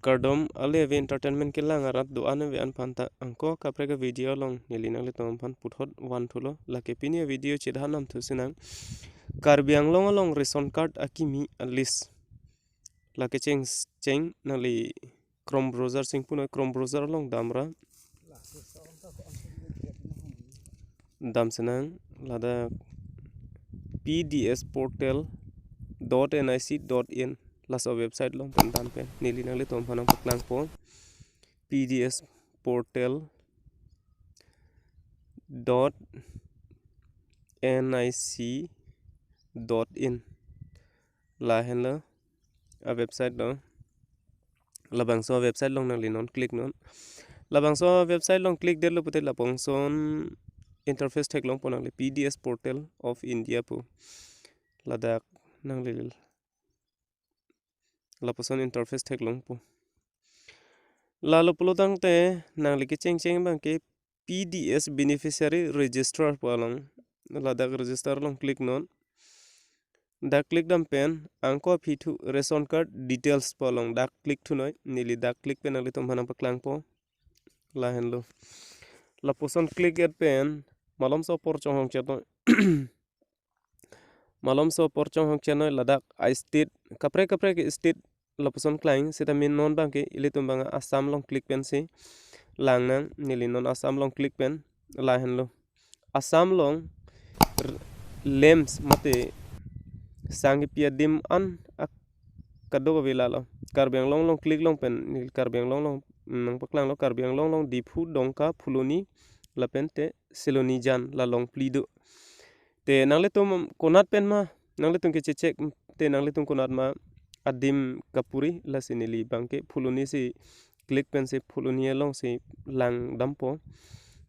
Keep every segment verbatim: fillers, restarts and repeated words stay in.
Kardom, ale ave entertainment kelang arat do-an ave an phanta angko kaprek a-video along neli nanglitum aphan puthot van thulo. Lake pini a-video chedhan nam thusi nang Karbi Anglong along ration card akimi a-list. Lake cheng cheng nangli Chrome browser sing punoi, Chrome browser along damra damsi nang ladak P D S portal dot N I C dot in laso website along pen dam pen neli nanglitum aphan nangpaklangpo P D S portal dot N I C dot in. Lahenlo a-website lo. Labangso a-website along nangli non click non. Labangso a-website along click detlo pute labangson interface theklongpo nangli P D S portal of India pu. Ladak nangli lapuson interface theklongpo. Lalo pulo tangte nangli kecheng cheng abangke P D S beneficiary register pu along. Ladak register along click non. Dak click dam pen angko aphi thu ration card details pu along dak click thunoi. Neli dak click pen nanglitum aphan nangpaklangpo. Lahenlo. Lapuson click et pen malomso apor chonghong chetnoi. Malomso apor chonghong chetnoi ladak a-state kaprek kaprek state lapuson klang seta min non abangke ilitum abang Assam along click pensi lang nang. Neli non Assam along click pen lahenlo. Assam along r-, LAMPS mate sangkipi adim an ak-, kadokave lalo. Karbi Anglong along click long pen neli Karbi Anglong along, mm, nangpaklanglo Karbi Anglong along Diphu, Dongka, Phuloni lapente Silonijan la along phli do. Te nanglitum konat pen ma, nanglitum kechechek te nanglitum konat ma adim kapuri lasi neli abangke Phuloni si click pensi Phuloni alongsi lang dampo.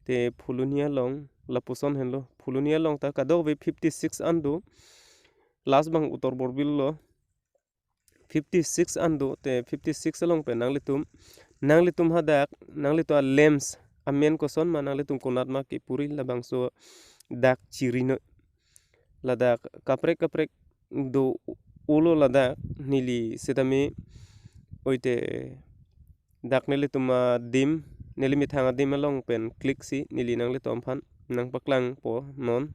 Te Phuloni along lapuson henlo. Phuloni along ta kadokave fifty six an do. Last abang Uttar Borbil lo. Fifty six an do te fifty six along pen nanglitum, nanglitum hadak, nanglitum a-LAMPS amen koson ma nanglitum konat ma kepuri labangso dak chiri noi. Ladak kaprek kaprek do ulo ladak neli setame oite dak nelitum adim, neli methang adim along pen click si neli nanglitum aphan nangpaklangpo non.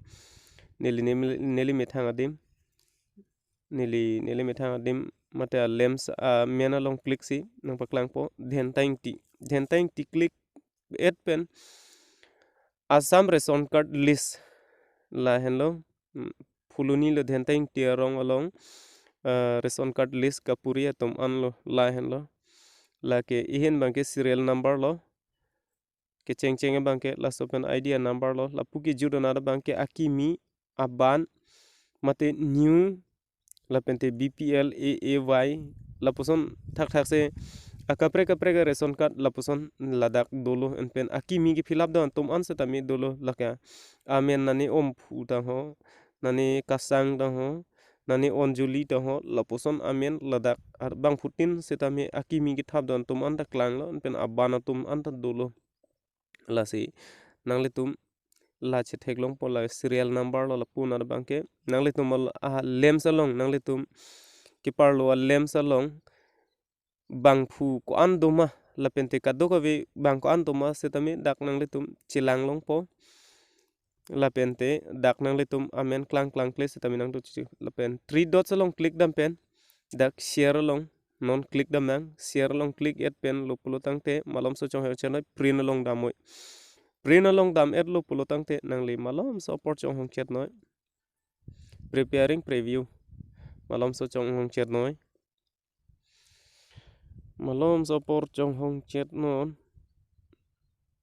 Neli nem-, neli methang adim. Neli, neli methang adim mate a-LAMPS amen along click si nangpaklangpo Dhenta Ingti. Dhenta Ingti click et pen Assam ration card list lahenlo. Hmm, Phuloni lo Dhenta Ingti arong along, ah, ration card list kapuri atum anlo lahenlo. Lake ihin abangke serial number lo. Kecheng cheng abangke laso pen I D a-number lo. Lapu kejut anat abangke akimi, aban, mate new, lapente B P L, A A Y, lapuson thakthak se akaprek kaprek a-ration card lapuson ladak dolo, en pen akimi ke-fill up do atum an setame dolo. Lake amen nani Omphu tangho, nani Kasang tangho, nani Onjoli tangho, lapuson amen ladak ar-, bangphutin setame akimi kethap do atum an ta klanglo, en pen aban atum an ta dolo. Lasi nanglitum la chetheklongpo la serial number lo lapu anat abangke. Nanglitum al-, a-LAMPS along, nanglitum keparlo a-LAMPS along bangphu ko-an doma lapente kadokave bang ko-an doma setame dak nanglitum chelanglongpo. Lapente dak nanglitum amen klang klangkle setame nangtuchi. Lapen three dots along click dam pen dak share along non click dam nang. Share along click et pen lo pulo tangte malomso chonghong chetnoi, print along damnoi. Print along dam et lo pulo tangte nangli malomso apor chonghong chetnoi. Preparing preview. Malomso chonghong chetnoi. Malomso apor chonghong chetnon.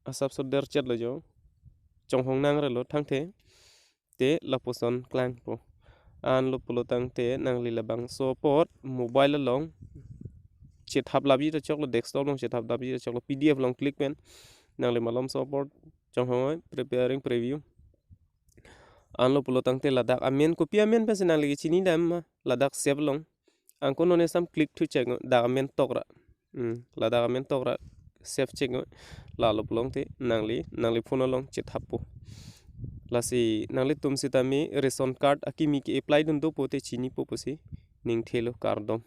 Asapso der chetlo jo. Chonghong nangrelo thangthe. Te lapuson klangpo. An lo pulo tangte nangli labangso apot mobile along chethap lapji ta choklo, desktop along chethap lapji ta choklo, P D F along click pen nangli malomso apot chonghong oi, preparing preview. An lo pulo tangte ladak amen kopi amen pensi nangli kechini dam ma ladak save along. Angko non esam click thu chek dak amen tokra. Hmm, ladak amen tokra save chek oi. Lalo pulo tangte nangli, nangli phone along chethappo. Lasi nanglitum setame ration card akimi ke-apply dun dopo te chinipo pusi ningthelo, kardom.